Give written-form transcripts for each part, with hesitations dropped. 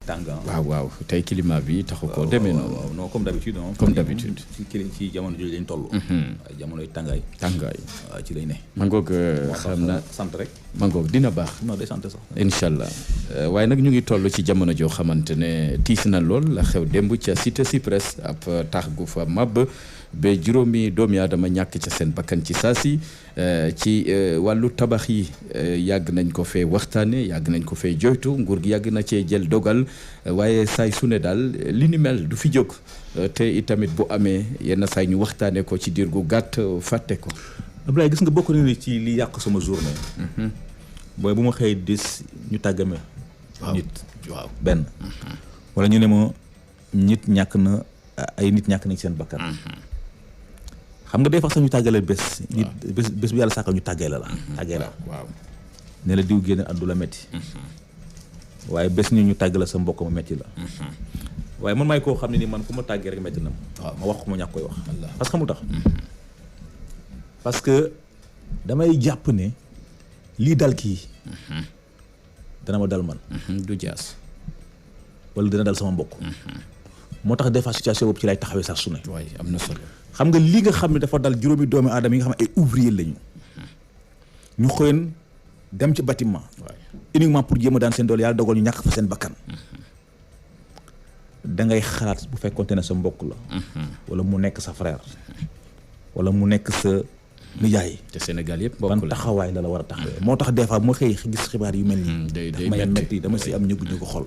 tànga waaw tey climat bi taxu ko demee noonu. non comme d'habitude comme d'habitude ci jamono jooju lañ toll. ay jamonoy tàngaay waaw ci lay ne. mangoog xam na sant rek. mangoog dina baax. non day sant sax. incha allah waaye nag ñu ngi toll ci jamono joo xamante ne tiis na lool la xew démb ca cité Cyprès ab tax gu fa màbb ba juróomi doomi aadama ñàkk ca seen bakkan ci saasi ci wàllu tabax yi yàgg nañ ko fee waxtaane yàgg nañ ko fee joytu nguur gi yàgg na cee jël dogal waaye saay su ne daal li ni mel du fi jóg te itamit bu amee yenn saay ñu waxtaane ko ci diir gu gàtt fàtte ko. Abdoulaye gis nga bokk na ci li yàq sama journée. booy bu ma xëy dis ñu tàggame nit waaw benn wala ñu ne ma nit ñàkk na ay nit ñàkk nañ seen bakkan. xam nga des fois sax ñu tàggale bés. nit bés bi yàlla sàkkal ñu tàggee la tàggee la waaw ne la diw génn àddu la metti waaye bés ñu tàgg la sa mbokk ma metti la. waaye man maay koo xam ne ni man ku ma tàggee rek metti na ma wax ko ma ñàkk koy wax. parce que xamul tax parce que damay jàpp ne lii dal kii dana ma dal man. du jaas wala dina dal sama mbokk. moo tax des fois situation boobu ci lay taxawee sax su ne. waaye am na solo. xam nga li nga xam ne dafa dal juróomi doomi aadama yi nga xam ne ay ouvrier lañu ñu xëyoon dem ci bâtiment uniquement pour jéem a daan seen doole yàlla dogal ñu ñàkk fa seen bakkan. da ngay xalaat bu fekkoonte ne sa mbokk la. wala mu nekk sa frère. wala mu nekk sa nijaay. te Sénégal yëpp mbokk la ban taxawaay la war a taxawee. moo tax des fois moo xëy gis xibaar yu mel nii. day metti dama si am ñëgu xol.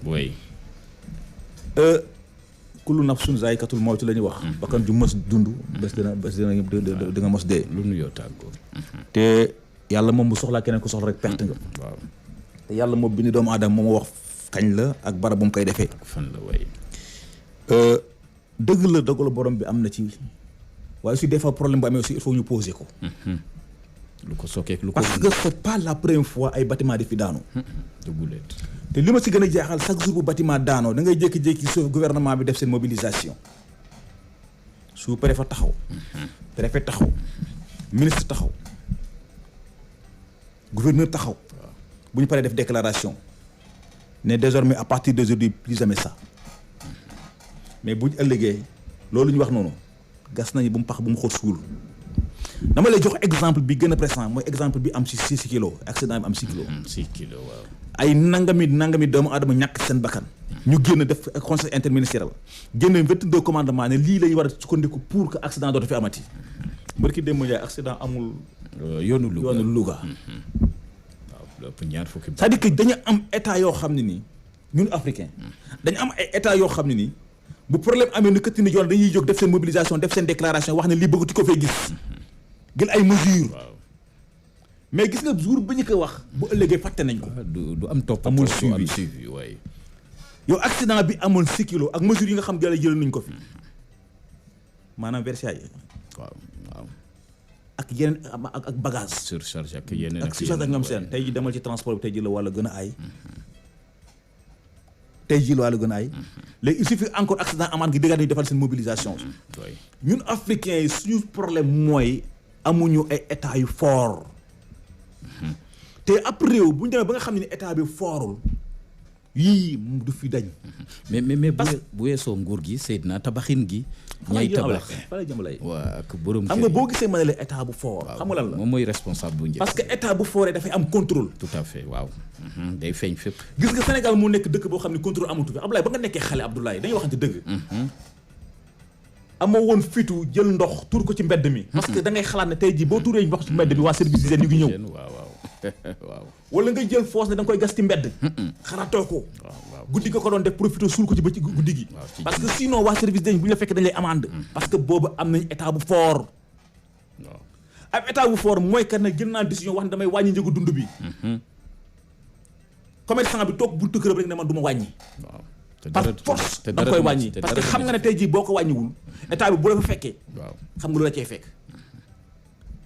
kullu nafsun zaaykatul mawt la ñuy wax. bakkan ju mës dund bés dina mos dee. lu nuyoo tàggoo. te yàlla moom bu soxlaa keneen ko soxla rek perte nga. waaw te yàlla moom bi ni doomu aadama moom wax kañ la ak barab bu mu koy defee. fan la way. dëgg la dogalu borom bi am na ci waaye aussi des fois problème bu amee aussi il faut ñu poser ko. lu ko sokkeek lu ko. parce que c'est pas la première fois ay bâtiment di fi daanu. dëgguleet. te li ma si gën a jaaxal chaque jour bu bâtiment daanoo da ngay jékki-jékki suuf gouvernement bi def seen mobilisation sous préfet taxaw. préfet taxaw. ministre taxaw. gouverneur taxaw. bu ñu paree def déclaration ne désormais à partir d'aujourd'hui plus jamais ça. mais bu ñu ëllëgee loolu ñu wax noonu gas nañu bu mu pax bu mu xóot suul. dama lay jox exemple bi gën a présent mooy exemple bi am ci 6 kilos accident bi am 6 kilos. 6 kilos waaw. ay nangami doomu aadama ñàkk seen bakkan. ñu génn def conseil interministériel génn 22 commandement ne lii lañu war a sukkandiku pour que accident dootu fi amati. barki démb Ndiaye accident amul. yoonu Louga. waaw lépp ñaar fukki. c'est-à-dire que dañu am état yoo xam ne nii ñun africain dañu am ay état yoo xam ne nii bu problème amee nu këtti ni yoon dañuy jóg def seen mobilisation def seen déclaration wax ne lii bëggatu ko fee gis. jël ay mesures. mais gis nga jour bi ñu ko wax bu ëllëgee fàtte nañ ko. du am topp amul suivi waaye. yow accident bi amoon 6 kilos ak mesures yi nga xam ne jël nañ ko fi maanaam Versailles. waaw. ak yeneen ak bagage. surcharge ak yeneen ak surcharge ak ñoom seen tey ji demal ci transport bi tey ji la wàlla gën a aay. léegi il suffit encore accident amaat gi dégg nañu defal seen mobilisation. ñun africains yi suñu problème mooy amuñu ay état yu fort. te ab réew bu ñu demee ba nga xam ne état bi fortul yii du fi dañ. mais bu weesoo nguur gi Seydina tabaxin gi. ñay tabax fa la jëmale. waa ak borom xam nga boo gisee ma ne la état bu fort. xam nga lan la moom mooy responsable bu njëkk. parce que état bu foree dafay am contrôle. tout à fait waaw. day feeñ fépp. gis nga Sénégal moo nekk dëkk boo xam ne contrôle amatu fi Abdoulaye ba nga nekkee xale Abdoulaye dañuy waxante dëgg. amoo woon fitu jël ndox tuur ko ci mbedd mi. parce que da ngay xalaat ne tey jii boo tuuree ndox ci mbedd bi waa service d'hygiène ñu ngi ñëw. waaw. wala nga jël foos ne da nga koy gas ci mbedd. xalaatoo ko. guddi nga ko doon def profité suul ko ci ba ci guddi gi. parce que sinon waa service d'hygiène bu ñu la fekkee dañ lay amende. parce que boobu am nañ état bu fort. ab état bu fort mooy que ne jël naa décision wax ne damay wàññi njëgu dund bi. commerçant bi toog buntu këram rek ne man du ma wàññi. par force da nga koy wàññi parce que xam nga ne tey jii boo ko wàññiwul état bi bu la fa fekkee. xam nga lu la cay fekk.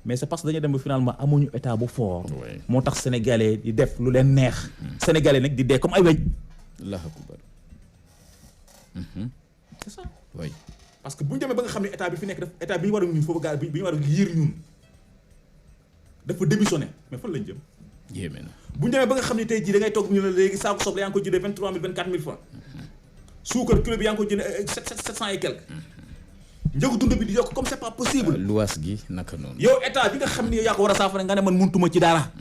mais c'est parce que dañuy dem ba finalement amuñu état bu fort. moo tax sénégalais di def lu leen neex. sénégalais nag di dee comme ay weñ. Allahu akbar. c'est ça. oui. parce que bu ñu demee ba nga xam ne état bi fi nekk def état bi ñu war a ñun foofu gars bi ñu war a yiir ñun dafa démissionné mais fan lañ jëm. yéeme na bu ñu demee ba nga xam ne tey jii da ngay toog ñu ne léegi saako soble yaa ngi ko jëndee 23000 24000 francs suukar kilo bi yaa ngi ko jëndee 700 et quelque. njëgu dund bi di yokk comme c'est pas possible. luwaas gi naka noonu. yow état bi nga xam ni yaa ko war a saafara nga ne man mënutuma ci dara.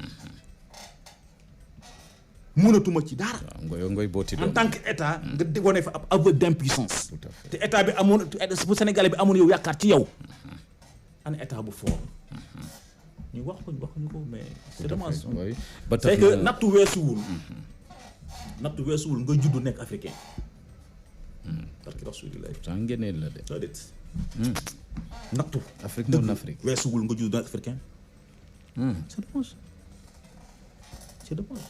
mënatuma ci dara. waaw ngoy booti doom en tant que état. nga déggoo fa ab aveu d'impuissance. tout à fait te état bi amoon bu Sénégalais bi amoon yow yaakaar ci yow. an état bu fort. ñu waxuñu ko mais. c'est dommage. ba tax c'est que nattu weesuwul. nattu weesuwul nga juddu nekk africain. parce que rasulillah. saa ngeneel la de. soo det. nattu. Afrique moom Afrique. weesuwul nga juddu nekk africain. c'est dommage. c'est dommage.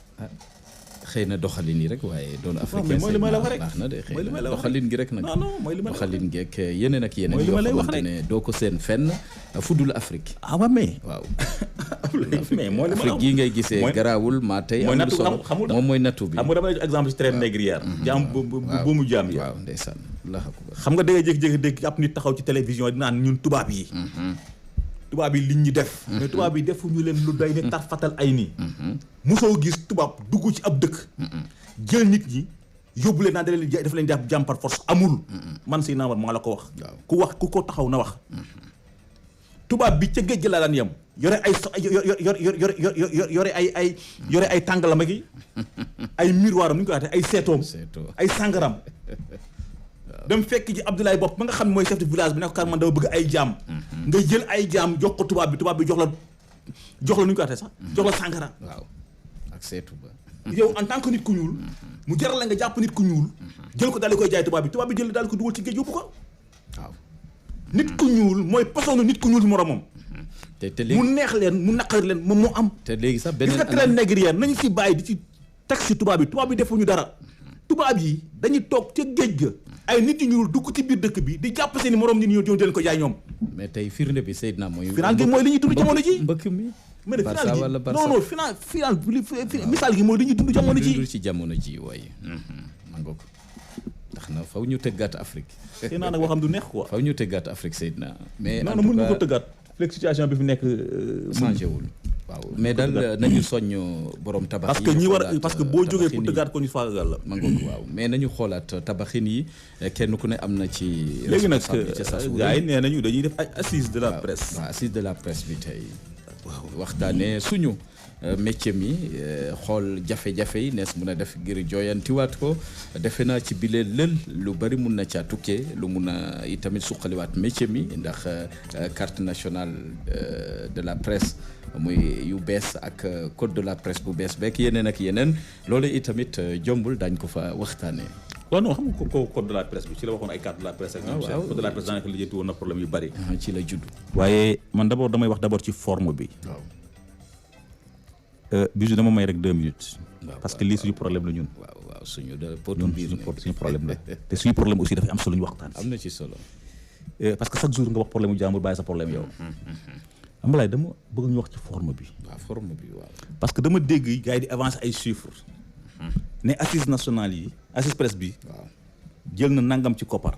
xëy na doxalin yi rek waaye doon africain mooy li ma la wax rek baax na de xëy na la doxalin gi rek nag. non mooy li ma la wax doxalin gi ak yeneen ak yeneen. mooy li ma lay wax rek yoo xamante ne doo ko seen fenn fudul Afrique. ah waaw mais. waaw. mais mooy li ma la wax Afrique gii ngay gisee garaawul maa tey. mooy amul nattu solo xamul moom mooy nattu bi. xam nga dama lay jox exemple ci traite négrière. jaam bu mu jaam yi. waaw ndeysaan xam nga da ngay jékki-jékki dégg ab nit taxaw ci télévision di naan ñun tubaab yi. tubaab yi liñ ñu def. mais tubaab yi defuñu leen lu doy ne tar fatal ay nii. mosoo gis tubaab dugg ci ab dëkk. jël nit ñi yóbbu leen naa daf leen jàpp jàmm par force amul. man si naa maa la ko wax. ku ko taxaw na wax. tubaab bi ca géej gi laa daan yem yore ay yore ay tàngalama gi ay miroiram nu ñu koy waxee ay seetoom ay sàngaram. dem fekk ji Abdoulaye bopp ba nga xam ne mooy chef de village bi ne ko kat man dama bëgg ay jaam. nga jël ay jaam jox ko tubaab bi jox la nu ñu koy waxee sax. jox la sàngara. waaw ak seetu ba. yow en tant que nit ku ñuul. mu jaral la nga jàpp nit ku ñuul. jël ko daal di koy jaay tubaab bi jël daal di ko dugal ci géej yóbbu ko. waaw. nit ku ñuul mooy façon nit ku ñuul moromam. te léegi mu neex leen mu naqari leen moom moo am. te léegi sax beneen gis nga traite négrière nañu fi bàyyi di ci teg si tubaab bi defuñu dara. tubaab yi dañuy toog ca géej ga. ay nit yu ñuul dugg ci biir dëkk bi di jàpp seen i morom nit ñi leen ko jaay ñoom. mais tey firnde bi Seydina mooy. final gi mooy li ñuy dund jamono ji mbëkk mi. Barça wala Barça non final misaal gi mooy li ñuy dund jamono ji. ci jamono ji waaye. man nga ko tax na faw ñu tëggaat Afrique. te naa nag waxam du neex quoi. faw ñu tëggaat Afrique Seydina. mais non mun nga ko tëggaat. fekk situation bi fi nekk. changé wul. waaw mais daal nañu soññ borom tabax yi. parce que boo jógee pour tëggaat ko ñu faagagal la. ma ngoog waaw mais nañu xoolaat tabaxin yi kenn ku ne am na ci. léegi nag gars yi nee nañu dañuy def ay assise de la presse. waaw assise de la presse bi tey. waaw waxtaanee suñu métier mi xool jafe-jafe yi nees mun a def ngir jooyantiwaat ko defe naa ci bile lël lu bari mun na caa tukkee lu mun a itamit suqaliwaat métier mi ndax carte nationale de la presse muy yu bees ak code de la presse bu bees beek yeneen ak yeneen loolu itamit jombul dañ ko fa waxtaanee. waaw non xam nga ko code de la presse bi ci la waxoon ay carte de la presse ak ñoom code de la presse daanaka lijjanti woon na problème yu bari. ci la judd. waaye man damay wax d'abord ci forme bi. waaw. Bijou dama may rek 2 minutes. parce que lii suñu problème la ñun. waaw suñu suñu problème la te suñu problème aussi dafay am solo ñu waxtaan. am na ci solo. parce que chaque jour nga wax problème mu jàmbur bàyyi sa problème yow. Amalaay dama bëgg ñu wax ci forme bi. waaw forme bi waaw. parce que dama dégg gars yi di avancer ay chiffres. ne assises nationales yi assise presse bi. waaw jël na nangam ci koppar.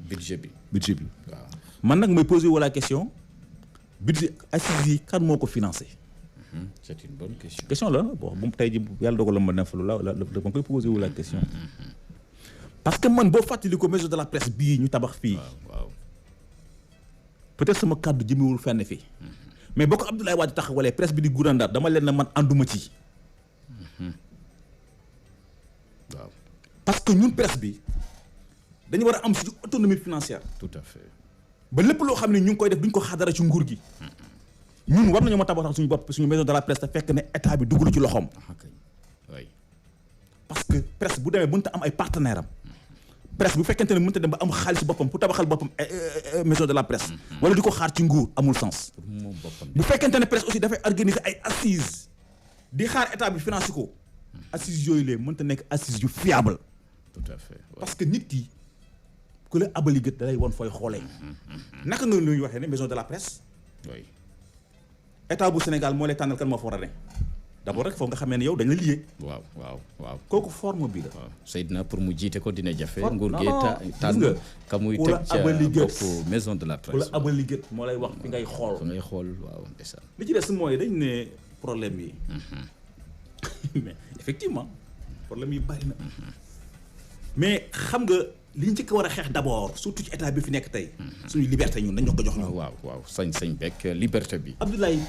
budget bi. waaw man nag may poser wala question budget assises yi kan moo ko financé. c'est une bonne question. question la bon bu tey ji yàlla dogal la ma def la ma koy poser wala question. parce que man boo fàttali ko maison de la presse bii ñu tabax fii. waaw peut-être sama kàddu jëmewul fenn fii. mais boo ko Abdoulaye Wade taxawalee presse bi di gurandaat dama leen na man ànduma ci. waaw parce que ñun presse bi dañu war a am suñu autonomie financière. tout à fait. ba lépp loo xam ne ñu ngi koy def duñ ko xaadara ci nguur gi. ñun war nañoo ma tabaxal suñu bopp suñu maison de la presse te fekk ne état bi dugg ci loxoom. parce que presse bu demee mënut a am ay partenaires am. presse bu fekkente ne mënut a dem ba am xaalis boppam pour tabaxal boppam maison de la presse. wala di ko xaar ci nguur amul sens. bu fekkente ne presse aussi dafay organiser ay assises di xaar état bi financé ko. assises yooyu lee mënut a nekk assises yu fiable. tout à fait parce que nit ki ku la abali gët da lay woon fooy xoolee. naka nga ñuy waxee ne maison de la presse. oui. état bu Sénégal moo lay tànnal kan moo fa war a ne d'abord rek foog nga xamee ne yow dañ la lié. waaw. kooku forme bi la. waaw Seydina pour mu jiite ko dina jafe. non nguur gi tànn ka muy teg ca bopp maison de la presse. ku la abali gët moo lay wax fi ngay xool. fi ngay xool waaw ndeysaan. li ci des mooy dañ ne problème yi. mais effectivement problème yi bari na. mais xam nga li njëkk a war a xeex d'abord surtout ci état bi fi nekk tey. suñu liberté ñun dañ ko jox ñu. waaw sañ bekk liberté bi. Abdoulaye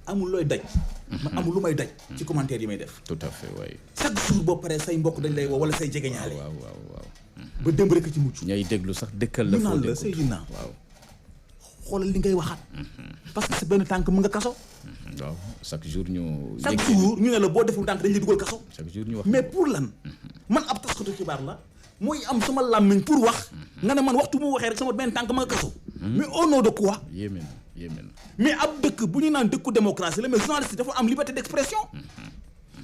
amul looy daj. man amul lu may daj. ci commentaire yi may def. tout à fait waay. chaque jour boo paree say mbokk dañ lay woo wala say jegeñaale. waaw. ba démb rek ci mucc. ñay déglu sax dëkkal la. foo la seydina waaw. xoolal li ngay waxaat. parce que sa benn tànk mu nga kaso. waaw chaque jour ñu ne la boo deful tànk dañ lay dugal kaso. chaque jour ñu wax mais pour lan. man ab taskatu xibaar la. mooy am sama làmmiñ pour wax. nga ne man waxtu mu waxee rek sama benn tànk ma nga kaso. mais au nom de quoi. yéeme na mais ab dëkk bu ñu naan dëkku démocratie la mais journaliste dafa am liberté d'expression.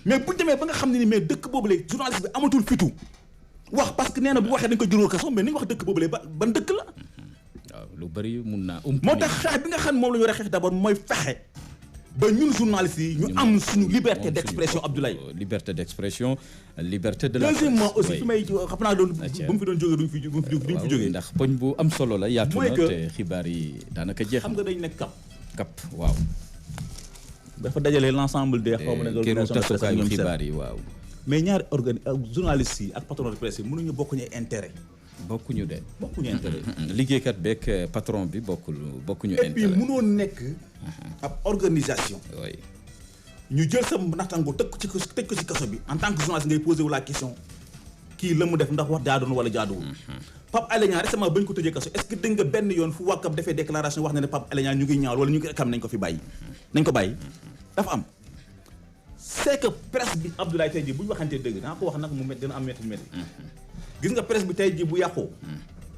mais bu demee ba nga xam ne ni mais dëkk boobu léegi journaliste bi amatul fitu wax parce que nee na bu waxee dañ ko juróo kaso mais ni ñu wax dëkk boobu léegi ban dëkk la. waaw lu bari mun naa. moo tax xeex bi nga xam ne moom la ñu war a xeex d'abord mooy fexe. ba ñun journalistes yi ñu am suñu liberté d'expression Abdoulaye. liberté d'expression liberté de la. deuxièmement aussi fi may xam naa doon bu mu fi doon jógee duñ fi jógee. ndax poñ bu am solo la yaatu na te xibaar yi daanaka jeex. xam nga dañ nekk cap waaw. dafa dajale l'ensemble des xaw ma ne organisation tasukaayu xibaar yi waaw. mais ñaari journalistes yi ak patron de presse yi mënuñu bokk ñu intérêt. bokkuñu intérêt. liggéeykat beeg patron bi bokkuñu intérêt. et puis mënoo nekk ab organisation. oui. ñu jël sa naxtango tëj ko ci kaso bi en tant que journaliste ngay posé wu la question kii la mu def ndax wax jaadoon wala jaaduwul. Pape Alé Niang récemment bañ ko tëjee kaso est-ce que dégg nga benn yoon fu wàkkam defee déclaration wax na ne Pape Alé Niang ñu ngi ñaawal wala ñu ngi xam nañ ko fi bàyyi. nañ ko bàyyi dafa am. c'est que presse bi Abdoulaye tey jii bu ñu waxantee dëgg daa ko wax nag mu métti dina am métti. gis nga presse bi tey jii bu yàqoo.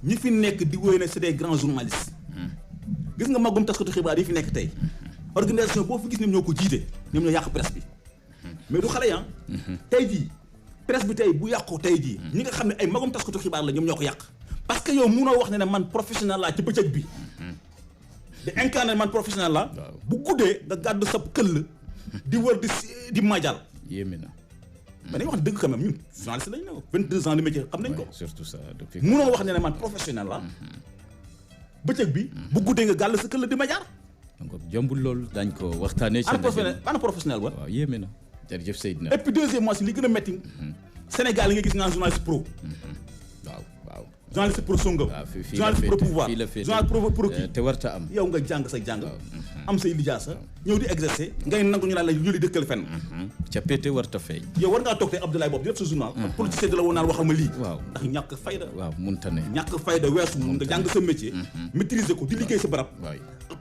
ñi fi nekk di wóy ne c'est des grands journalistes. gis nga magum taskatu xibaar yi fi nekk tey. organisation boo fi gis ñoom ñoo ko jiite ñoom ñoo yàq presse bi. mais du xale ya tey jii presse bi tey bu yàqoo tey jii. ñi nga xam ne ay magum taskatu xibaar la ñoom ñoo ko yàq. parce que yow munoo wax ne man professionnel laa ci bëccëg bi. di incarner man professionnel la. bu guddee nga gàddu sa këll. di wër di majal. yéeme na. mais dañuy wax dëgg quand même ñun journaliste lañ ne 22 ans de métier xam nañ ko. surtout ça depuis. munoo wax ne man professionnel la. bëccëg bi. bu guddee nga gàll sa këll di majal. donc jombul loolu dañ ko waxtaanee. ana professionnel ba. waaw yéeme na jërëjëf Seydina. et puis deuxièmement si li gën a métti. Sénégal yi nga gis nga journaliste pro. waaw. journaliste pour Sonko. journaliste pour pouvoir journaliste pour kii. te warta am. yow nga jàng sa jàng. am say lijaasa ñëw di exercer. ngay nangu ñu naan la ñu li dëkkal fenn. ca pété warta feeñ. yow war ngaa toog te Abdoulaye boobu di def sa journal. politicien de la woon naan waxal ma lii. waaw ndax ñàkk fayda. waaw munta ne. ñàkk fayda weesu nga jàng sa métier. maîtriser ko di liggéey sa barab.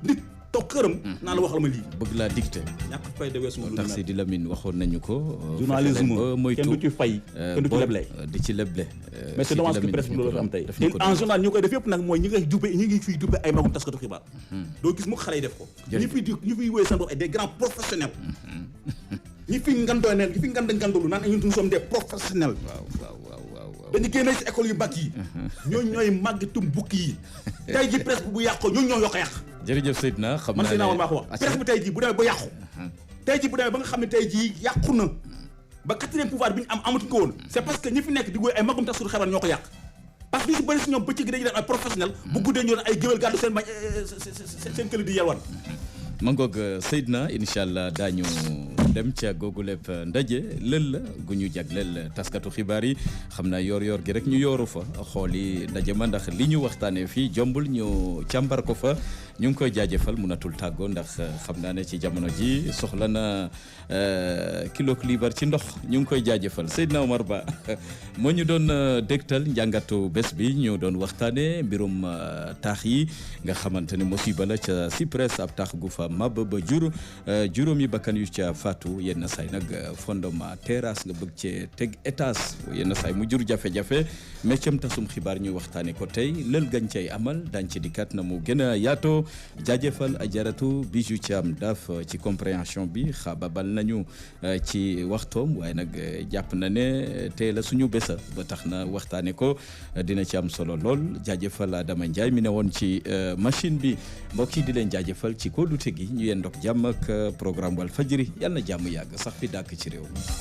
nit toog këram. naa la waxal ma lii. bëgg laa dicté. ñàkk fayda weesu moom. tax Sidi Lamine waxoon nañu ko. journalisme kenn du ci fay. kenn du ci leble. di ci leble. mais c'est dommage que presse bi loolu fi am tey. en général ñu koy def yëpp nag mooy ñi ngi fiy duppe ay magum taskatu xibaar. doo gis mu xale yi def ko. ñu fiy wooye seen bopp ay des grands professionnels. ñi fi ngandoo neen ñi fi ngandalu naan ñun nous sommes des professionnels. waaw dañu génne ci école yu mag yi. ñooñu ñooy màggatum bukki yi. tey ji presse bi bu yàqoo ñooñu ñoo yokk a yàq. jërëjëf Seydina xam naa man Seydina maa ko wax presse bi tey jii bu demee ba yàqu. tey jii bu demee ba nga xam ne tey jii yàqu na ba quatrième pouvoir bi ñu am amatuñ ko woon. c'est parce que ñi fi nekk di wooy ay magum taskatu xibaar ñoo ko yàq. parce que li si bëri si ñoom bëccëg gi dañuy def ay professionnel bu guddee ñu doon ay géwél gàddu seen këli di yelwan. ma ngoog Seydina incha allah daañu dem ca googu lépp ndaje lël la gu ñu jagleel taskatu xibaar yi xam naa yor gi rek ñu yooru fa xooli ndaje ma ndax li ñu waxtaanee fii jombul ñu càmbar ko fa ñu ngi koy jaajëfal mënatul tàggoo ndax xam naa ne ci jamono ji soxla na kilo liibar ci ndox ñu ngi koy jaajëfal Seydina Oumar Ba moo ñu doon dégtal njàngatu bés bi ñu doon waxtaanee mbirum taax yi nga xamante ne musiba la ca Cyprès ab taax gu fa mab ba juróomi bakkan yu ca faatu yenn saay nag fondement terrasse nga bëgg cee teg étage yenn saay mu jur jafe-jafe méccam tasum xibaar ñu waxtaane ko tey lël gañ cay amal dañ ci dikkat na mu gën a yaatoo jaajëfal ajaratu Bijou Thiam daf ci compréhension bi xaababal nañu ci waxtoom waaye nag jàpp na ne tey la suñu bésa ba tax na waxtaane ko dina ci am solo lool jaajëfal Adama Ndiaye mi ne woon ci machine bi mbokk yi di leen jaajëfal ci kóolute gi ñu yendok jàmm ak programme Walfadjri yàlla na jàmm yàgg sax fi dàkk ci réew mi